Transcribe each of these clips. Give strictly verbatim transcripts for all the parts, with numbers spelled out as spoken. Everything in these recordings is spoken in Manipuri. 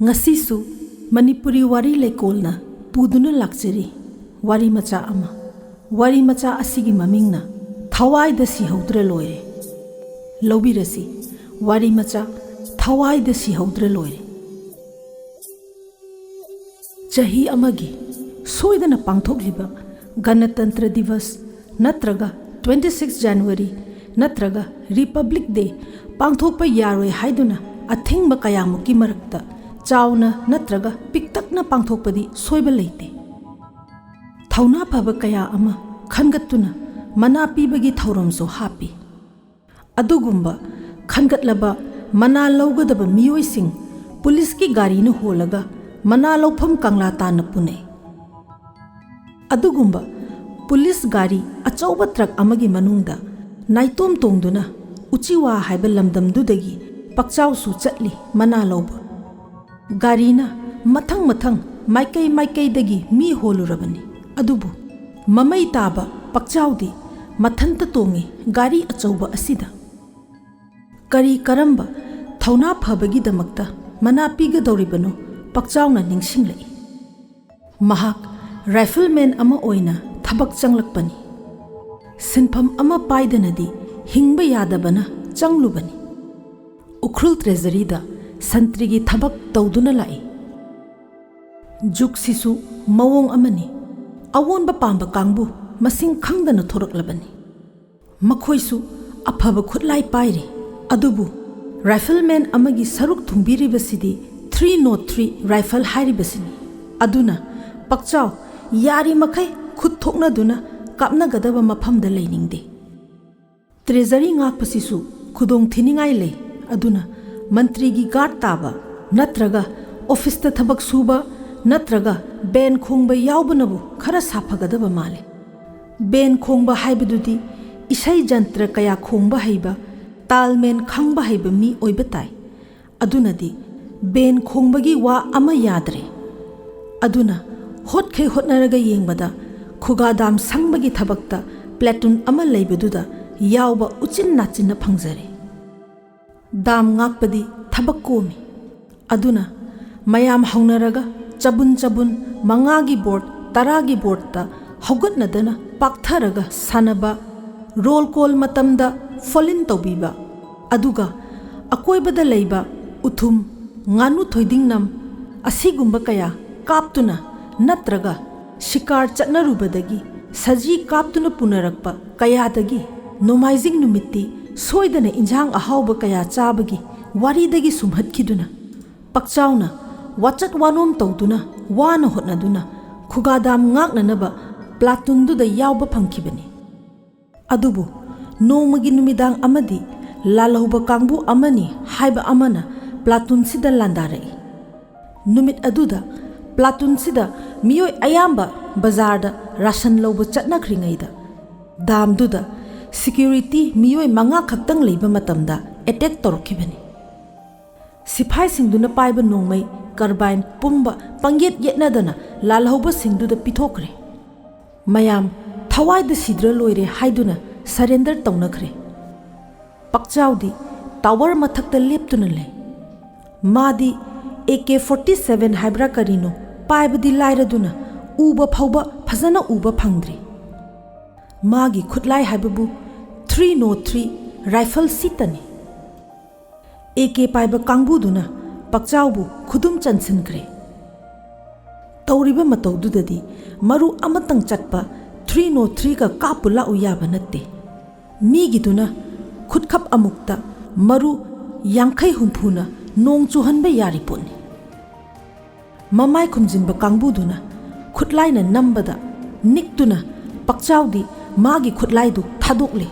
ꯉꯁꯤꯁꯨ ꯃꯅꯤꯄꯨꯔꯤ ꯋꯥꯔꯤ ꯂꯩꯀꯣꯜꯅ ꯄꯨꯗꯨꯅ ꯂꯥꯛꯆꯔꯤ ꯋꯥꯔꯤ ꯃꯆꯥ ꯑꯃ꯫ ꯋꯥꯔꯤ ꯃꯆꯥ ꯑꯁꯤꯒꯤ ꯃꯃꯤꯡꯅ ꯊꯋꯥꯏꯗ ꯁꯤꯍꯧꯗ꯭ꯔ ꯂꯣꯏꯔꯦ꯫ ꯂꯧꯕꯤꯔꯁꯤ ꯋꯥꯔꯤ ꯃꯆꯥ ꯊꯋꯥꯏꯗ ꯁꯤꯍꯧꯗ꯭ꯔ ꯂꯣꯏꯔꯦ꯫ ꯆꯍꯤ ꯑꯃꯒꯤ ꯁꯣꯏꯗꯅ ꯄꯥꯡꯊꯣꯛꯂꯤꯕ ꯒꯅꯇꯟꯇ꯭ꯔ ꯗꯤꯕꯁ ꯅꯠꯇ꯭ꯔꯒ twenty six January ꯅꯠꯇ꯭ꯔꯒ Republic Day ꯄꯥꯡꯊꯣꯛꯄ ꯌꯥꯔꯣꯏ ꯍꯥꯏꯗꯨꯅ ꯑꯊꯤꯡꯕ ꯀꯌꯥꯃꯨꯛꯀꯤ ꯃꯔꯛꯇ ꯆꯥꯎꯅ ꯅꯠꯇ꯭ꯔꯒ ꯄꯤꯛꯇꯛꯅ ꯄꯥꯡꯊꯣꯛꯄꯗꯤ ꯁꯣꯏꯕ ꯂꯩꯇꯦ꯫ ꯊꯧꯅꯥ ꯐꯕ ꯀꯌꯥ ꯑꯃ ꯈꯟꯒꯠꯇꯨꯅ ꯃꯅꯥ ꯄꯤꯕꯒꯤ ꯊꯧꯔꯝꯁꯨ ꯍꯥꯞꯄꯤ꯫ ꯑꯗꯨꯒꯨꯝꯕ ꯈꯟꯒꯠꯂꯕ ꯃꯅꯥ ꯂꯧꯒꯗꯕ ꯃꯤꯑꯣꯏꯁꯤꯡ ꯄꯨꯂꯤꯁꯀꯤ ꯒꯥꯔꯤꯅ ꯍꯣꯜꯂꯒ ꯃꯅꯥ ꯂꯧꯐꯝ ꯀꯪꯂꯥ ꯇꯥꯟꯅ ꯄꯨꯅꯩ꯫ ꯑꯗꯨꯒꯨꯝꯕ ꯄꯨꯂꯤꯁ ꯒꯥꯔꯤ ꯑꯆꯧꯕ ꯇ꯭ꯔꯛ ꯑꯃꯒꯤ ꯃꯅꯨꯡꯗ ꯅꯥꯏꯇꯣꯝ ꯇꯣꯡꯗꯨꯅ ꯎꯆꯤꯋꯥ ꯍꯥꯏꯕ ꯂꯝꯗꯝꯗꯨꯗꯒꯤ ꯄꯛꯆꯥꯎꯁꯨ ꯆꯠꯂꯤ ꯃꯅꯥ ꯂꯧꯕ꯫ ꯒꯥꯔꯤꯅ ꯃꯊꯪ ꯃꯊꯪ ꯃꯥꯏꯀꯩ ꯃꯥꯏꯀꯩꯗꯒꯤ ꯃꯤ ꯍꯣꯜꯂꯨꯔꯕꯅꯤ, ꯑꯗꯨꯕꯨ ꯃꯃꯩ ꯇꯥꯕ ꯄꯛꯆꯥꯎꯗꯤ ꯃꯊꯟꯇ ꯇꯣꯡꯉꯤ ꯒꯥꯔꯤ ꯑꯆꯧꯕ ꯑꯁꯤꯗ꯫ ꯀꯔꯤ ꯀꯔꯝꯕ ꯊꯧꯅꯥ ꯐꯕꯒꯤꯗꯃꯛꯇ ꯃꯅꯥ ꯄꯤꯒꯗꯧꯔꯤꯕꯅꯣ ꯄꯛꯆꯥꯎꯅ ꯅꯤꯡꯁꯤꯡꯂꯛꯏ꯫ ꯃꯍꯥꯛ ꯔꯥꯏꯐꯜꯃꯦꯟ ꯑꯃ ꯑꯣꯏꯅ ꯊꯕꯛ ꯆꯪꯂꯛꯄꯅꯤ꯫ ꯁꯤꯟꯐꯝ ꯑꯃ ꯄꯥꯏꯗꯅꯗꯤ ꯍꯤꯡꯕ ꯌꯥꯗꯕꯅ ꯆꯪꯂꯨꯕꯅꯤ꯫ ꯎꯈ꯭ꯔꯨꯜ ꯇ꯭ꯔꯦꯖꯔꯤꯗ ꯁꯟꯇ꯭ꯔꯤꯒꯤ ꯊꯕꯛ ꯇꯧꯗꯨꯅ ꯂꯥꯛꯏ꯫ ꯖꯨꯒꯁꯤꯁꯨ ꯃꯑꯣꯡ ꯑꯃꯅꯤ꯫ ꯑꯑꯣꯟꯕ ꯄꯥꯝꯕ ꯀꯥꯡꯕꯨ ꯃꯁꯤꯡ ꯈꯪꯗꯅ ꯊꯣꯔꯛꯂꯕꯅꯤ꯫ ꯃꯈꯣꯏꯁꯨ ꯑꯐꯕ ꯈꯨꯠꯂꯥꯏ ꯄꯥꯏꯔꯤ꯫ ꯑꯗꯨꯕꯨ ꯔꯥꯏꯐꯜꯃꯦꯟ ꯑꯃꯒꯤ ꯁꯔꯨꯛ ꯊꯨꯡꯕꯤꯔꯤꯕꯁꯤꯗꯤ three not three ꯔꯥꯏꯐꯜ ꯍꯥꯏꯔꯤꯕꯁꯤꯅꯤ꯫ ꯑꯗꯨꯅ ꯄꯛꯆꯥꯎ ꯌꯥꯔꯤꯃꯈꯩ ꯈꯨꯠ ꯊꯣꯛꯅꯗꯨꯅ ꯀꯥꯞꯅꯒꯗꯕ ꯃꯐꯝꯗ ꯂꯩꯅꯤꯡꯗꯦ꯫ ꯇ꯭ꯔꯦꯖꯔꯤ ꯉꯥꯛꯄꯁꯤꯁꯨ ꯈꯨꯗꯣꯡ ꯊꯤꯅꯤꯡꯉꯥꯏ ꯂꯩ꯫ ꯑꯗꯨꯅ ꯃꯟꯇ꯭ꯔꯤꯒꯤ ꯒꯥꯔꯗ ꯇꯥꯕ ꯅꯠꯇ꯭ꯔꯒ ꯑꯣꯐꯤꯁꯇ ꯊꯕꯛ ꯁꯨꯕ ꯅꯠꯇ꯭ꯔꯒ ꯕꯦꯟ ꯈꯣꯡꯕ ꯌꯥꯎꯕꯅꯕꯨ ꯈꯔ ꯁꯥꯐꯒꯗꯕ ꯃꯥꯜꯂꯤ꯫ ꯕꯦꯟ ꯈꯣꯡꯕ ꯍꯥꯏꯕꯗꯨꯗꯤ ꯏꯁꯩ ꯖꯟꯇ꯭ꯔ ꯀꯌꯥ ꯈꯣꯡꯕ ꯍꯩꯕ, ꯇꯥꯜꯃꯦꯟ ꯈꯪꯕ ꯍꯩꯕ ꯃꯤ ꯑꯣꯏꯕ ꯇꯥꯏ꯫ ꯑꯗꯨꯅꯗꯤ ꯕꯦꯟ ꯈꯣꯡꯕꯒꯤ ꯋꯥ ꯑꯃ ꯌꯥꯗ꯭ꯔꯦ꯫ ꯑꯗꯨꯅ ꯍꯣꯠꯈꯩ ꯍꯣꯠꯅꯔꯒ ꯌꯦꯡꯕꯗ ꯈꯨꯒꯥ ꯗꯥꯝ ꯁꯪꯕꯒꯤ ꯊꯕꯛꯇ ꯄ꯭ꯂꯦꯇꯨꯟ ꯑꯃ ꯂꯩꯕꯗꯨꯗ ꯌꯥꯎꯕ ꯎꯆꯤꯟ ꯅꯥꯆꯤꯟꯅ ꯐꯪꯖꯔꯦ꯫ ꯗꯥꯝ ꯉꯥꯛꯄꯗꯤ ꯊꯕꯛ ꯀꯣꯝꯃꯤ꯫ ꯑꯗꯨꯅ ꯃꯌꯥꯝ ꯍꯧꯅꯔꯒ ꯆꯕꯨꯟ ꯆꯕꯨꯟ ꯃꯉꯥꯒꯤ ꯕꯣꯔꯗ, ꯇꯔꯥꯒꯤ ꯕꯣꯔꯗꯇ ꯍꯧꯒꯠꯅꯗꯅ ꯄꯥꯛꯊꯔꯒ ꯁꯥꯟꯅꯕ, ꯔꯣꯜ ꯀꯣꯜ ꯃꯇꯝꯗ ꯐꯣꯂꯤꯟ ꯇꯧꯕꯤꯕ, ꯑꯗꯨꯒ ꯑꯀꯣꯏꯕꯗ ꯂꯩꯕ ꯎꯊꯨꯝ, ꯉꯥꯅꯨ ꯊꯣꯏꯗꯤꯡꯅꯝ ꯑꯁꯤꯒꯨꯝꯕ ꯀꯌꯥ ꯀꯥꯞꯇꯨꯅ ꯅꯠꯇ꯭ꯔꯒ ꯁꯤꯀꯥꯔ ꯆꯠꯅꯔꯨꯕꯗꯒꯤ ꯁꯖꯤ ꯀꯥꯞꯇꯨꯅ ꯄꯨꯅꯔꯛꯄ ꯀꯌꯥꯗꯒꯤ ꯅꯣꯡꯃꯥꯏꯖꯤꯡ ꯅꯨꯃꯤꯠꯇꯤ ꯁꯣꯏꯗꯅ ꯏꯟꯖꯥꯡ ꯑꯍꯥꯎꯕ ꯀꯌꯥ ꯆꯥꯕꯒꯤ ꯋꯥꯔꯤꯗꯒꯤ ꯁꯨꯝꯍꯠꯈꯤꯗꯨꯅ, ꯄꯥꯛꯆꯥꯎꯅ ꯋꯥꯆꯠ ꯋꯥꯅꯣꯝ ꯇꯧꯗꯨꯅ ꯋꯥꯅ ꯍꯣꯠꯅꯗꯨꯅ ꯈꯨꯒꯥꯗꯥꯝ ꯉꯥꯛꯅꯅꯕ ꯄ꯭ꯂꯥꯇꯨꯟꯗꯨꯗ ꯌꯥꯎꯕ ꯐꯪꯈꯤꯕꯅꯤ꯫ ꯑꯗꯨꯕꯨ ꯅꯣꯡꯃꯒꯤ ꯅꯨꯃꯤꯗꯥꯡ ꯑꯃꯗꯤ ꯂꯥꯜꯍꯧꯕ ꯀꯥꯡꯕꯨ ꯑꯃꯅꯤ ꯍꯥꯏꯕ ꯑꯃꯅ ꯄ꯭ꯂꯥꯇꯨꯟꯁꯤꯗ ꯂꯥꯟꯗꯥꯔꯛꯏ꯫ ꯅꯨꯃꯤꯠ ꯑꯗꯨꯗ ꯄ꯭ꯂꯥꯇꯨꯟꯁꯤꯗ ꯃꯤꯑꯣꯏ ꯑꯌꯥꯝꯕ ꯕꯖꯥꯔꯗ ꯔꯥꯁꯟ ꯂꯧꯕ ꯆꯠꯅꯈ꯭ꯔꯤꯉꯩꯗ, ꯗꯥꯝꯗꯨꯗ ꯁꯤꯀ꯭ꯌꯨꯔꯤꯇꯤ ꯃꯤꯑꯣꯏ ꯃꯉꯥ ꯈꯛꯇꯪ ꯂꯩꯕ ꯃꯇꯝꯗ ꯑꯦꯇꯦꯛ ꯇꯧꯔꯛꯈꯤꯕꯅꯤ꯫ ꯁꯤꯐꯥꯏꯁꯤꯡꯗꯨꯅ ꯄꯥꯏꯕ ꯅꯣꯡꯃꯩ ꯀꯔꯕꯥꯏꯟ ꯄꯨꯝꯕ ꯄꯪꯌꯦꯠ ꯌꯦꯠꯅꯗꯅ ꯂꯥꯜꯍꯧꯕꯁꯤꯡꯗꯨꯗ ꯄꯤꯊꯣꯛꯈ꯭ꯔꯦ꯫ ꯃꯌꯥꯝ ꯊꯋꯥꯏꯗ ꯁꯤꯗ꯭ꯔ ꯂꯣꯏꯔꯦ ꯍꯥꯏꯗꯨꯅ ꯁꯔꯦꯟꯗꯔ ꯇꯧꯅꯈ꯭ꯔꯦ꯫ ꯄꯥꯛꯆꯥꯎꯗꯤ ꯇꯥꯋꯔ ꯃꯊꯛꯇ ꯂꯦꯞꯇꯨꯅ ꯂꯩ꯫ ꯃꯥꯗꯤ ꯑꯦ ꯀꯦ ꯐꯣꯔꯇꯤ ꯁꯚꯦꯟ ꯍꯥꯏꯕ꯭ꯔꯥ ꯀꯔꯤꯅꯣ ꯄꯥꯏꯕꯗꯤ ꯂꯥꯏꯔꯗꯨꯅ ꯎꯕ ꯐꯥꯎꯕ ꯐꯖꯅ ꯎꯕ ꯐꯪꯗ꯭ꯔꯤ꯫ ꯃꯥꯒꯤ ꯈꯨꯠꯂꯥꯏ ꯍꯥꯏꯕꯕꯨ ꯊ꯭ꯔꯤ ꯅꯣ ꯊ꯭ꯔꯤ ꯔꯥꯏꯐꯜ ꯁꯤꯠꯇꯅꯤ꯫ ꯑꯦ ꯀꯦ ꯄꯥꯏꯕ ꯀꯥꯡꯕꯨꯗꯨꯅ ꯄꯥꯛꯆꯥꯎꯕꯨ ꯈꯨꯗꯨꯝ ꯆꯟꯁꯤꯟꯈ꯭ꯔꯦ꯫ ꯇꯧꯔꯤꯕ ꯃꯇꯧꯗꯨꯗꯗꯤ ꯃꯔꯨ ꯑꯃꯇꯪ ꯆꯠꯄ ꯊ꯭ꯔꯤ ꯅꯣ ꯊ꯭ꯔꯤꯒ ꯀꯥꯞꯄꯨ ꯂꯥꯛꯎ ꯌꯥꯕ ꯅꯠꯇꯦ꯫ ꯃꯤꯒꯤꯗꯨꯅ ꯈꯨꯠꯈꯞ ꯑꯃꯨꯛꯇ ꯃꯔꯨ ꯌꯥꯡꯈꯩ ꯍꯨꯝꯐꯨꯅ ꯅꯣꯡ ꯆꯨꯍꯟꯕ ꯌꯥꯔꯤ ꯄꯣꯠꯅꯤ꯫ ꯃꯃꯥꯏ ꯈꯨꯝꯖꯤꯟꯕ ꯀꯥꯡꯕꯨꯗꯨꯅ ꯈꯨꯠꯂꯥꯏꯅ ꯅꯝꯕꯗ ꯅꯤꯛꯇꯨꯅ ꯄꯥꯛꯆꯥꯎꯗꯤ ꯃꯥꯒꯤ ꯈꯨꯠꯂꯥꯏꯗꯨ ꯊꯥꯗꯣꯛꯂꯦ꯫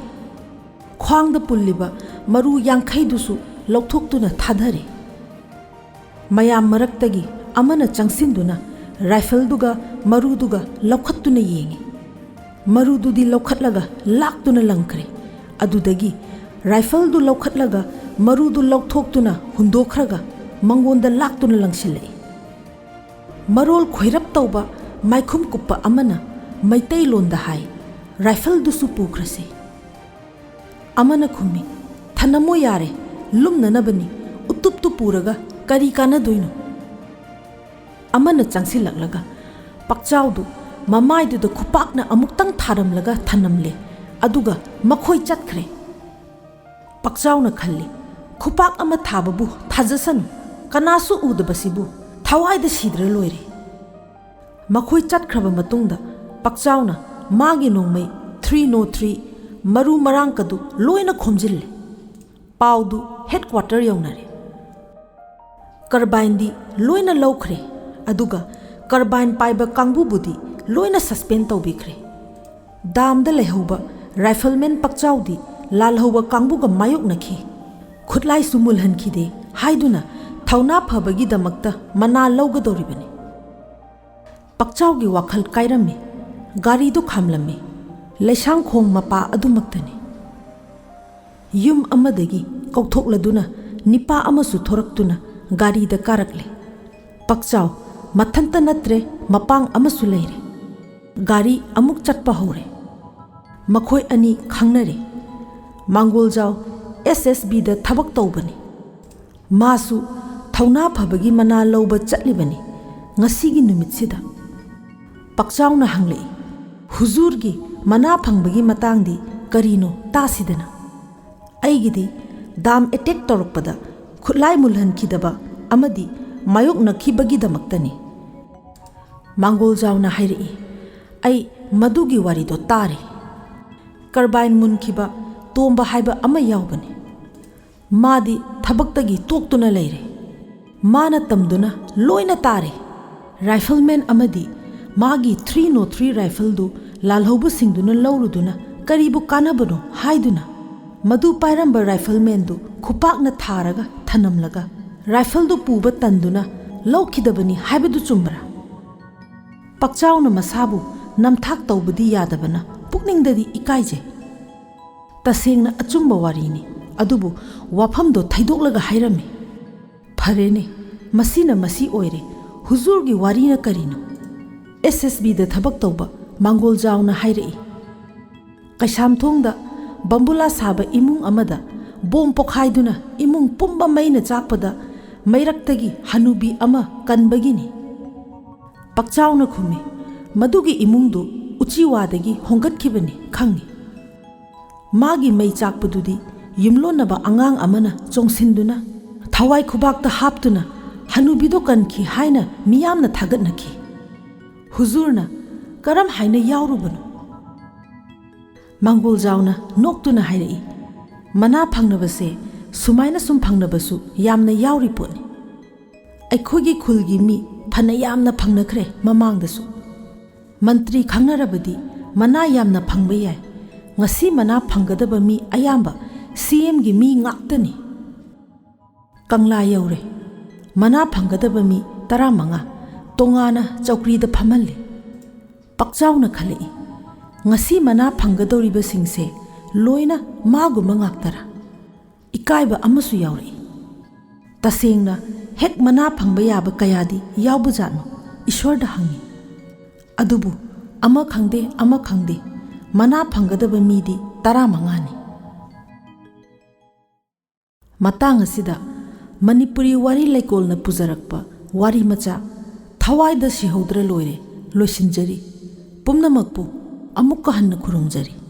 ꯈ꯭ꯋꯥꯡꯗ ꯄꯨꯜꯂꯤꯕ ꯃꯔꯨ ꯌꯥꯡꯈꯩꯗꯨꯁꯨ ꯂꯧꯊꯣꯛꯇꯨꯅ ꯊꯥꯗꯔꯦ꯫ ꯃꯌꯥꯝ ꯃꯔꯛꯇꯒꯤ ꯑꯃꯅ ꯆꯪꯁꯤꯟꯗꯨꯅ ꯔꯥꯏꯐꯜꯗꯨꯒ ꯃꯔꯨꯗꯨꯒ ꯂꯧꯈꯠꯇꯨꯅ ꯌꯦꯡꯉꯤ꯫ ꯃꯔꯨꯗꯨꯗꯤ ꯂꯧꯈꯠꯂꯒ ꯂꯥꯛꯇꯨꯅ ꯂꯪꯈ꯭ꯔꯦ꯫ ꯑꯗꯨꯗꯒꯤ ꯔꯥꯏꯐꯜꯗꯨ ꯂꯧꯈꯠꯂꯒ ꯃꯔꯨꯗꯨ ꯂꯧꯊꯣꯛꯇꯨꯅ ꯍꯨꯟꯗꯣꯛꯈ꯭ꯔꯒ ꯃꯉꯣꯟꯗ ꯂꯥꯛꯇꯨꯅ ꯂꯪꯁꯤꯜꯂꯛꯏ꯫ ꯃꯔꯣꯜ ꯈꯣꯏꯔꯞ ꯇꯧꯕ ꯃꯥꯏꯈꯨꯝ ꯀꯨꯞꯄ ꯑꯃꯅ ꯃꯩꯇꯩꯂꯣꯟꯗ ꯍꯥꯏ, "ꯔꯥꯏꯐꯜꯗꯨꯁꯨ ꯄꯨꯈ꯭ꯔꯁꯤ"꯫ ꯑꯃꯅ ꯈꯨꯝꯃꯤ, "ꯊꯅꯝꯃꯣ ꯌꯥꯔꯦ, ꯂꯨꯝꯅꯅꯕꯅꯤ, ꯎꯇꯨꯞꯇꯨ ꯄꯨꯔꯒ ꯀꯔꯤ ꯀꯥꯟꯅꯗꯣꯏꯅꯣ?" ꯑꯃꯅ ꯆꯪꯁꯤꯜꯂꯛꯂꯒ ꯄꯛꯆꯥꯎꯗꯨ ꯃꯃꯥꯏꯗꯨꯗ ꯈꯨꯄꯥꯛꯅ ꯑꯃꯨꯛꯇꯪ ꯊꯥꯔꯝꯂꯒ ꯊꯅꯝꯂꯦ, ꯑꯗꯨꯒ ꯃꯈꯣꯏ ꯆꯠꯈ꯭ꯔꯦ꯫ ꯄꯛꯆꯥꯎꯅ ꯈꯜꯂꯤ, "ꯈꯨꯄꯥꯛ ꯑꯃ ꯊꯥꯕꯕꯨ ꯊꯥꯖꯁꯅꯨ, ꯀꯅꯥꯁꯨ ꯎꯗꯕꯁꯤꯕꯨ ꯊꯋꯥꯏꯗ ꯁꯤꯗ꯭ꯔ ꯂꯣꯏꯔꯦ"꯫ ꯃꯈꯣꯏ ꯆꯠꯈ꯭ꯔꯕ ꯃꯇꯨꯡꯗ ꯄꯛꯆꯥꯎꯅ ꯃꯥꯒꯤ ꯅꯣꯡꯃꯩ ꯊ꯭ꯔꯤ ꯅꯣ ꯊ꯭ꯔꯤ ꯃꯔꯨ ꯃꯔꯥꯡꯀꯗꯨ ꯂꯣꯏꯅ ꯈꯣꯝꯖꯤꯜꯂꯦ꯫ ꯄꯥꯎꯗꯨ ꯍꯦꯗꯀ꯭ꯋꯥꯇꯔ ꯌꯧꯅꯔꯦ꯫ ꯀꯔꯕꯥꯏꯟꯗꯤ ꯂꯣꯏꯅ ꯂꯧꯈ꯭ꯔꯦ, ꯑꯗꯨꯒ ꯀꯔꯕꯥꯏꯟ ꯄꯥꯏꯕ ꯀꯥꯡꯕꯨꯕꯨꯗꯤ ꯂꯣꯏꯅ ꯁꯁꯄꯦꯟ ꯇꯧꯕꯤꯈ꯭ꯔꯦ꯫ ꯗꯥꯝꯗ ꯂꯩꯍꯧꯕ ꯔꯥꯏꯐꯜꯃꯦꯟ ꯄꯛꯆꯥꯎꯗꯤ ꯂꯥꯜꯍꯧꯕ ꯀꯥꯡꯕꯨꯒ ꯃꯥꯌꯣꯛꯅꯈꯤ꯫ ꯈꯨꯠꯂꯥꯏꯁꯨ ꯃꯨꯜꯍꯟꯈꯤꯗꯦ ꯍꯥꯏꯗꯨꯅ ꯊꯧꯅꯥ ꯐꯕꯒꯤꯗꯃꯛꯇ ꯃꯅꯥ ꯂꯧꯒꯗꯧꯔꯤꯕꯅꯤ꯫ ꯄꯛꯆꯥꯎꯒꯤ ꯋꯥꯈꯜ ꯀꯥꯏꯔꯝꯃꯤ꯫ ꯒꯥꯔꯤꯗꯨ ꯈꯥꯝꯂꯝꯃꯤ꯫ ꯂꯩꯁꯥꯡꯈꯣꯡ ꯃꯄꯥ ꯑꯗꯨꯃꯛꯇꯅꯤ꯫ ꯌꯨꯝ ꯑꯃꯗꯒꯤ ꯀꯧꯊꯣꯛꯂꯗꯨꯅ ꯅꯤꯄꯥ ꯑꯃꯁꯨ ꯊꯣꯔꯛꯇꯨꯅ ꯒꯥꯔꯤꯗ ꯀꯥꯔꯛꯂꯦ꯫ ꯄꯛꯆꯥꯎ ꯃꯊꯟꯇ ꯅꯠꯇ꯭ꯔꯦ, ꯃꯄꯥꯡ ꯑꯃꯁꯨ ꯂꯩꯔꯦ꯫ ꯒꯥꯔꯤ ꯑꯃꯨꯛ ꯆꯠꯄ ꯍꯧꯔꯦ꯫ ꯃꯈꯣꯏ ꯑꯅꯤ ꯈꯪꯅꯔꯦ꯫ ꯃꯥꯡꯒꯣꯜꯖꯥꯎ ꯑꯦꯁ ꯑꯦꯁ ꯕꯤꯗ ꯊꯕꯛ ꯇꯧꯕꯅꯤ꯫ ꯃꯥꯁꯨ ꯊꯧꯅꯥ ꯐꯕꯒꯤ ꯃꯅꯥ ꯂꯧꯕ ꯆꯠꯂꯤꯕꯅꯤ ꯉꯁꯤꯒꯤ ꯅꯨꯃꯤꯠꯁꯤꯗ꯫ ꯄꯛꯆꯥꯎꯅ ꯍꯪꯂꯛꯏ, "ꯍꯨꯖꯨꯔꯒꯤ ꯃꯅꯥ ꯐꯪꯕꯒꯤ ꯃꯇꯥꯡꯗꯤ ꯀꯔꯤꯅꯣ ꯇꯥꯁꯤꯗꯅ?" "ꯑꯩꯒꯤꯗꯤ ꯗꯥꯝ ꯑꯦꯇꯦꯛ ꯇꯧꯔꯛꯄꯗ ꯈꯨꯠꯂꯥꯏ ꯃꯨꯜꯍꯟꯈꯤꯗꯕ ꯑꯃꯗꯤ ꯃꯥꯌꯣꯛꯅꯈꯤꯕꯒꯤꯗꯃꯛꯇꯅꯤ"꯫ ꯃꯥꯡꯒꯣꯜꯖꯥꯎꯅ ꯍꯥꯏꯔꯛꯏ, "ꯑꯩ ꯃꯗꯨꯒꯤ ꯋꯥꯔꯤꯗꯣ ꯇꯥꯔꯦ꯫ ꯀꯔꯕꯥꯏꯟ ꯃꯨꯟꯈꯤꯕ ꯇꯣꯝꯕ ꯍꯥꯏꯕ ꯑꯃ ꯌꯥꯎꯕꯅꯤ꯫ ꯃꯥꯗꯤ ꯊꯕꯛꯇꯒꯤ ꯇꯣꯛꯇꯨꯅ ꯂꯩꯔꯦ꯫ ꯃꯥꯅ ꯇꯝꯗꯨꯅ ꯂꯣꯏꯅ ꯇꯥꯔꯦ꯫ ꯔꯥꯏꯐꯜꯃꯦꯟ ꯑꯃꯗꯤ ꯃꯥꯒꯤ ꯊ꯭ꯔꯤ ꯅꯣ ꯊ꯭ꯔꯤ ꯔꯥꯏꯐꯜꯗꯨ ꯂꯥꯜꯍꯧꯕꯁꯤꯡꯗꯨꯅ ꯂꯧꯔꯨꯗꯨꯅ ꯀꯔꯤꯕꯨ ꯀꯥꯟꯅꯕꯅꯣ ꯍꯥꯏꯗꯨꯅ ꯃꯗꯨ ꯄꯥꯏꯔꯝꯕ ꯔꯥꯏꯐꯜꯃꯦꯟꯗꯨ ꯈꯨꯄꯥꯛꯅ ꯊꯥꯔꯒ ꯊꯅꯝꯂꯒ ꯔꯥꯏꯐꯜꯗꯨ ꯄꯨꯕ ꯇꯟꯗꯨꯅ ꯂꯧꯈꯤꯗꯕꯅꯤ ꯍꯥꯏꯕꯗꯨ ꯆꯨꯝꯕ꯭ꯔꯥ?" ꯄꯛꯆꯥꯎꯅ ꯃꯁꯥꯕꯨ ꯅꯝꯊꯥꯛ ꯇꯧꯕꯗꯤ ꯌꯥꯗꯕꯅ ꯄꯨꯛꯅꯤꯡꯗꯗꯤ ꯏꯀꯥꯏꯖꯩ꯫ ꯇꯁꯦꯡꯅ ꯑꯆꯨꯝꯕ ꯋꯥꯔꯤꯅꯤ, ꯑꯗꯨꯕꯨ ꯋꯥꯐꯝꯗꯣ ꯊꯩꯗꯣꯛꯂꯒ ꯍꯥꯏꯔꯝꯃꯤ꯫ "ꯐꯔꯦꯅꯦ, ꯃꯁꯤꯅ ꯃꯁꯤ ꯑꯣꯏꯔꯦ, ꯍꯨꯖꯨꯔꯒꯤ ꯋꯥꯔꯤꯅ ꯀꯔꯤꯅꯣ?" ꯑꯦꯁ ꯑꯦꯁ ꯕꯤꯗ ꯊꯕꯛ ꯇꯧꯕ ꯃꯥꯡꯒꯣꯜꯖꯥꯎꯅ ꯍꯥꯏꯔꯛꯏ, "ꯀꯩꯁꯥꯝꯊꯣꯡꯗ ꯕꯝꯕꯨꯂꯥ ꯁꯥꯕ ꯏꯃꯨꯡ ꯑꯃꯗ ꯕꯣꯝ ꯄꯣꯈꯥꯏꯗꯨꯅ ꯏꯃꯨꯡ ꯄꯨꯝꯕ ꯃꯩꯅ ꯆꯥꯛꯄꯗ ꯃꯩꯔꯛꯇꯒꯤ ꯍꯅꯨꯕꯤ ꯑꯃ ꯀꯟꯕꯒꯤꯅꯤ꯫ ꯄꯥꯛꯆꯥꯎꯅ ꯈꯨꯝꯃꯤ, "ꯃꯗꯨꯒꯤ ꯏꯃꯨꯡꯗꯨ ꯎꯆꯤꯋꯥꯗꯒꯤ ꯍꯣꯡꯒꯠꯈꯤꯕꯅꯤ, ꯈꯪꯏ꯫ ꯃꯥꯒꯤ ꯃꯩ ꯆꯥꯛꯄꯗꯨꯗꯤ ꯌꯨꯝꯂꯣꯟꯅꯕ ꯑꯉꯥꯡ ꯑꯃꯅ ꯆꯣꯡꯁꯤꯟꯗꯨꯅ ꯊꯋꯥꯏ ꯈꯨꯕꯥꯛꯇ ꯍꯥꯞꯇꯨꯅ ꯍꯅꯨꯕꯤꯗꯣ ꯀꯟꯈꯤ ꯍꯥꯏꯅ ꯃꯤꯌꯥꯝꯅ ꯊꯥꯒꯠꯅꯈꯤ꯫ ꯍꯨꯖꯨꯔꯅ ꯀꯔꯝ ꯍꯥꯏꯅ ꯌꯥꯎꯔꯨꯕꯅꯣ?" ꯃꯥꯡꯒꯣꯜꯖꯥꯎꯅ ꯅꯣꯛꯇꯨꯅ ꯍꯥꯏꯔꯛꯏ, "ꯃꯅꯥ ꯐꯪꯅꯕꯁꯦ ꯁꯨꯃꯥꯏꯅ ꯁꯨꯝ ꯐꯪꯅꯕꯁꯨ ꯌꯥꯝꯅ ꯌꯥꯎꯔꯤ ꯄꯣꯠꯅꯤ꯫ ꯑꯩꯈꯣꯏꯒꯤ ꯈꯨꯜꯒꯤ ꯃꯤ ꯐꯅ ꯌꯥꯝꯅ ꯐꯪꯅꯈ꯭ꯔꯦ ꯃꯃꯥꯡꯗꯁꯨ꯫ ꯃꯟꯇ꯭ꯔꯤ ꯈꯪꯅꯔꯕꯗꯤ ꯃꯅꯥ ꯌꯥꯝꯅ ꯐꯪꯕ ꯌꯥꯏ꯫ ꯉꯁꯤ ꯃꯅꯥ ꯐꯪꯒꯗꯕ ꯃꯤ ꯑꯌꯥꯝꯕ ꯁꯤ ꯑꯦꯝꯒꯤ ꯃꯤ ꯉꯥꯛꯇꯅꯤ꯫ ꯀꯪꯂꯥ ꯌꯧꯔꯦ꯫ ꯃꯅꯥ ꯐꯪꯒꯗꯕ ꯃꯤ ꯇꯔꯥꯃꯉꯥ ꯇꯣꯉꯥꯟꯅ ꯆꯧꯀ꯭ꯔꯤꯗ ꯐꯝꯍꯜꯂꯦ꯫ ꯄꯥꯛꯆꯥꯎꯅ ꯈꯜꯂꯛꯏ, ꯉꯁꯤ ꯃꯅꯥ ꯐꯪꯒꯗꯧꯔꯤꯕꯁꯤꯡꯁꯦ ꯂꯣꯏꯅ ꯃꯥꯒꯨꯝꯕ ꯉꯥꯛꯇꯔꯥ? ꯏꯀꯥꯏꯕ ꯑꯃꯁꯨ ꯌꯥꯎꯔꯛꯏ꯫ ꯇꯁꯦꯡꯅ ꯍꯦꯛ ꯃꯅꯥ ꯐꯪꯕ ꯌꯥꯕ ꯀꯌꯥꯗꯤ ꯌꯥꯎꯕꯖꯥꯠꯅꯣ ꯏꯁꯣꯔꯗ ꯍꯪꯉꯤ꯫ ꯑꯗꯨꯕꯨ ꯑꯃ ꯈꯪꯗꯦ, ꯑꯃ ꯈꯪꯗꯦ, ꯃꯅꯥ ꯐꯪꯒꯗꯕ ꯃꯤꯗꯤ ꯇꯔꯥꯃꯉꯥꯅꯤ꯫ ꯃꯇꯥꯡ ꯑꯁꯤꯗ ꯃꯅꯤꯄꯨꯔꯤ ꯋꯥꯔꯤ ꯂꯩꯀꯣꯜꯅ ꯄꯨꯖꯔꯛꯄ ꯋꯥꯔꯤ ꯃꯆꯥ "ꯊꯋꯥꯏꯗ ꯁꯤꯍꯧꯗ꯭ꯔ ꯂꯣꯏꯔꯦ" ꯂꯣꯏꯁꯤꯟꯖꯔꯤ꯫ ꯄꯨꯝꯅꯃꯛꯄꯨ ꯑꯃꯨꯛꯀ ꯍꯟꯅ ꯈꯨꯔꯨꯝꯖꯔꯤ꯫